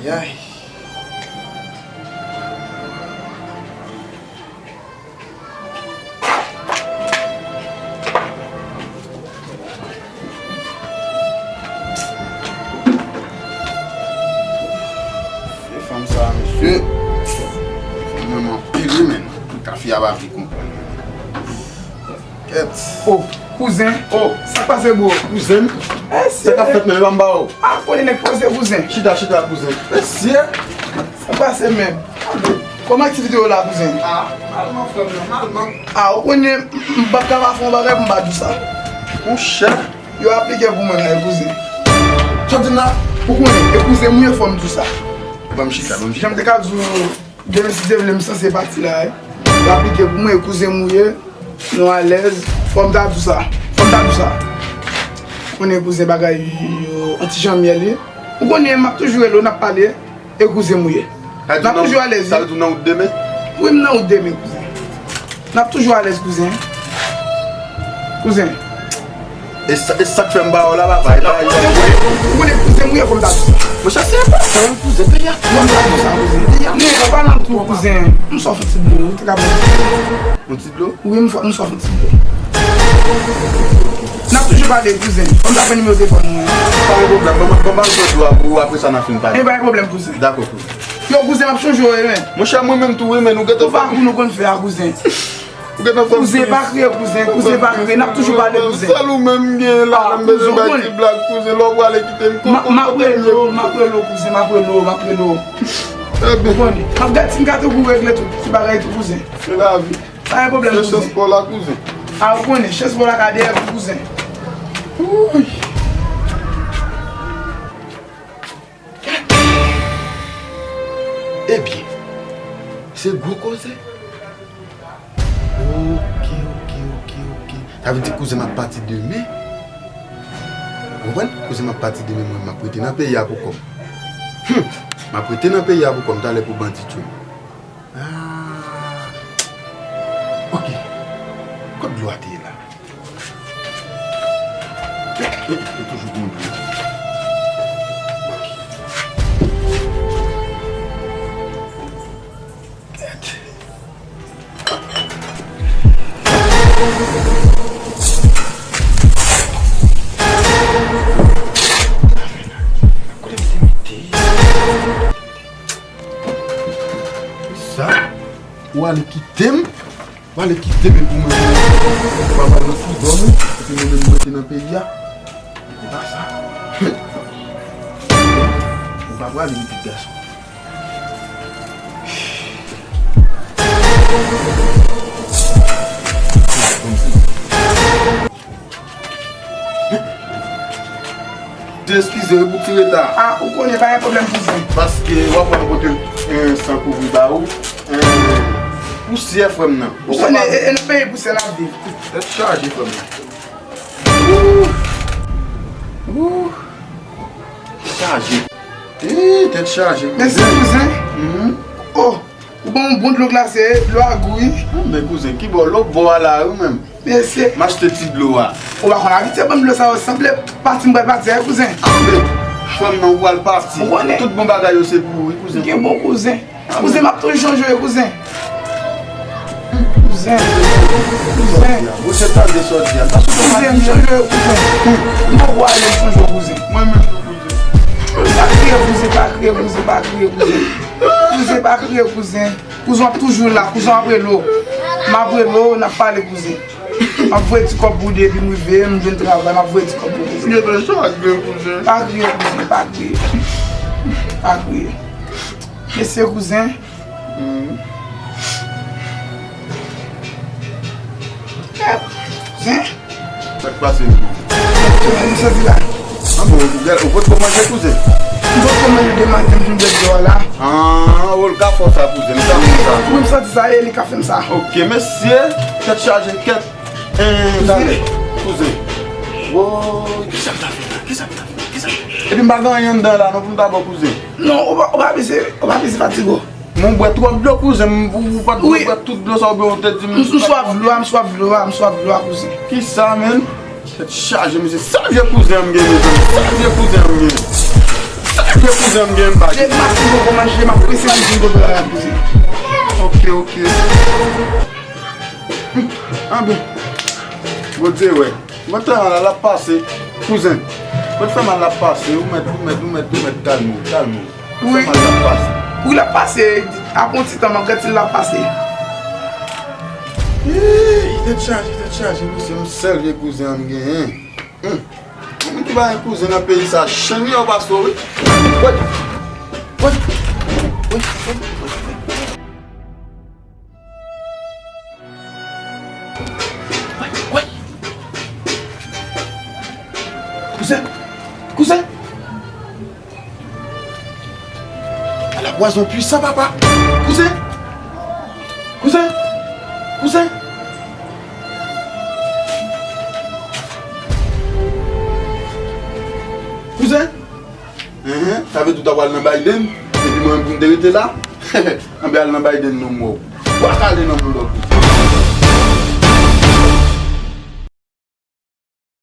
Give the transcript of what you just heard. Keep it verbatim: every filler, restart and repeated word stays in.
Yay. Se fanm sa, mesye. Fanm nan anpil, wi, men. Kafe a pa vle konprann. Kèt. Oh, kouzen. Oh, sa k pase, bro? Kouzen m. Eh, sa k ap fèt menm, e pa m ba ou. Ah, konnen nèg poze, kouzen. Chita, chita, kouzen. Mesye. Sa k pase menm? Kòman aktivite yo la, kouzen? Ah, malman, frè m nan, malman. Ah, ou konnen, m p ap ka pa fè yon bagay pou m pa di w sa. Monchè. Yo aplike pou mwen la, kouzen. Sa w di m la? Ou konnen, e kouzen m ye, fò m di w sa. Ban m chita, ban m chita. Jan m te ka di w, demen si Dye vle, m sanse pati la, wi. Yo aplike pou mwen, e kouzen m ou ye. Nou alèz. Fò m ta di w sa. Fò m ta di w sa. Ou konnen kouzen bagay yo, yon ti jan myèl ye. Ou konnen m ap toujou rele w, n ap pale, e kouzen m ou ye. N ap toujou alèz, wi. Sa vle di w nan wout demen? Wi, m nan wout demen, kouzen. N ap toujou alèz, kouzen. Kouzen. E sa, e sa k fè m ba w la, papa? E pa yon... Ou konnen kouzen m ou ye, fò m ta di w sa. Monchè, se enpòtan, wi, kouzen. Peyi a twò mal, kouzen. Peyi a twò mal twò, papa. Non, pa nan tou, kouzen. M sòf yon ti dlo, ou te ka ban m yon ti dlo? Wi, m fò, m sòf yon ti dlo. N ap toujou pale, kouzen. Fò m ta pran nimewo telefòn ou an. Pa gen pwoblèm. Ban m, ban m al pran dlo a pou ou, apre sa n a fin pale. E pa gen pwoblèm, kouzen. Dakò, kouzen. Yo, kouzen, m ap chonje w, wi, men. Monchè, mwen menm tou, wi, men. Ou gentan fè... Ou pa kou nou konn fè a, kouzen. Ou gentan fè... Kouzen, pa kriye, kouzen. Kouzen, pa kriye. N ap toujou pale, kouzen. Sèl ou menm m gen la, m bezwen bay ti blag, kouzen. Lè w prale kite m, m ap rele w, m ap rele w, kouzen, m ap rele w, m ap rele w. Ou konnen. M ap gade si m ka tankou regle tout ti bagay tou, kouzen. Se lavi. Pa gen pwoblèm, kouzen. Se chans pa w la, kouzen. A, ou konnen, chans pa w la ka dèyè tou, kouzen. Wouy. Ebyen, se gwo koze. Oke, oke, oke, oke. Sa vle di kouzen m ap pati demen? Ou konprann? Kouzen m ap pati demen, mwen, m ap rete nan peyi a pou kò m. Hum! M ap rete nan peyi a pou kò m, talè pou bandi tchwe m. Ah. Ok. Kot dlo a te ye la? Yo, yo, yo toujou gon dlo. Kèt. Kote m te mete? Sa, ou ale kite m, ou ale kite m epi mwen, ou pa pral nan fridòm ou, epi mwen menm mwen te nan peyi a. Epi pa sa. Ou pa pral vin pitit gason. Te eskize wi pou ti reta. A, ou konnen pa gen pwoblèm kouzen. Paske w ap wè m pote, eh, san kouvri ba ou. Eh, pousyè frè m nan. Ou konnen, e, e nan peyi pousyè n ap viv. Tèt chaje frè m nan. Wouh! Wouh! Tèt chaje. Eh, tèt chaje. Mèsi kouzen. Mhm. Oh! Ou ban m yon bon dlo glase, dlo a gou wi. Ah, men kouzen, ki bò? Lòt bò a la wi menm. Mesye. M achte ti dlo a. Ou pa konn abitye ban m dlo sa yo, sanble pati m pral pati a wi kouzen. Ah, men, frè m nan ou pral pati. Ou konnen. Tout bon bagay yo se pou ou wi kouzen. Gen bon kouzen. Ah, kouzen, men m ap toujou chonje w wi kouzen. Kouzen. Kouzen. Ou se tande sa w di a. Kouzen, m chonje w wi kouzen. M poko ale m chonje w kouzen. Mwen menm tou kouzen. Pa kriye kouzen, pa kriye kouzen, pa kriye kouzen. Kouzen, pa kriye kouzen. Kouzen w ap toujou la, kouzen w ap rele w. M ap rele w, n ap pale kouzen. M ap voye ti kòb pou w depi m rive, m jwenn travay, m ap voye ti kòb pou w kouzen. Gentan chak gen kouzen. Pa kriye kouzen, pa kriye. Pa kriye. Mesye kouzen. Hmm. Kouzen. Sa k pase menm? Kouzen, m soti la. Ah bon, ou potko manje kouzen? M potko manje de maten, m fin bwè dlo a la. Ah, ou ka fè sa kouzen, ou ka fè sa. Wi, m santi sa, e li ka fè m sa. Ok, mesye, tèt chaje, kèt. Eh, talè, kouzen. Woy, kisa m ta fè la? Kisa m ta fè la? Kisa m ta fè la? Epi m pa gen anyen anndan la non pou m ta ba w kouzen. Non, ou pa, ou pa bezwen, ou pa bezwen fatige w. Men w bwè twòp dlo kouzen, m, ou, ou pa t dwe bwè tout dlo sa oubyen ou te di m. M swaf dlo a, m swaf dlo a, m swaf dlo a kouzen. Kisa menm? Tèt chaje mesye, sèl vye kouzen an m gen mezanmi, sèl vye kouzen an m gen. Sèl Ke kouzen m gen m pa gen. Demas m poko manje, m ap prese pou m vin kontre la kouzen. Ok, ok. An bon. Bondye wè. Mwen te mal la, l ap pase. Kouzen. Mwen te fè mal l ap pase. Ou mèt, ou mèt, ou mèt, ou mèt kalme w, kalme w. Wi. Fè mal l ap pase. Wi, l ap pase. Apre yon ti tan, m ap gade si l ap pase. Ey, tèt chaje, tèt chaje, mesye, yon sèl vye kouzen an m genyen. Hmm. Moun ki pa gen kouzen nan peyi sa, chenn yo pase wi. Woy. Woy. Woy, woy, woy, woy. Woy, woy. Kouzen. Kouzen. Ala pwazon pwisan, papa. Kouzen. Kouzen. Kouzen. Kouzen. Enhen, sa vle di w ta pral nan Biden, epi mwen menm pou m te rete la? Anben al nan Biden non m wè w. W a kale nan boulòk.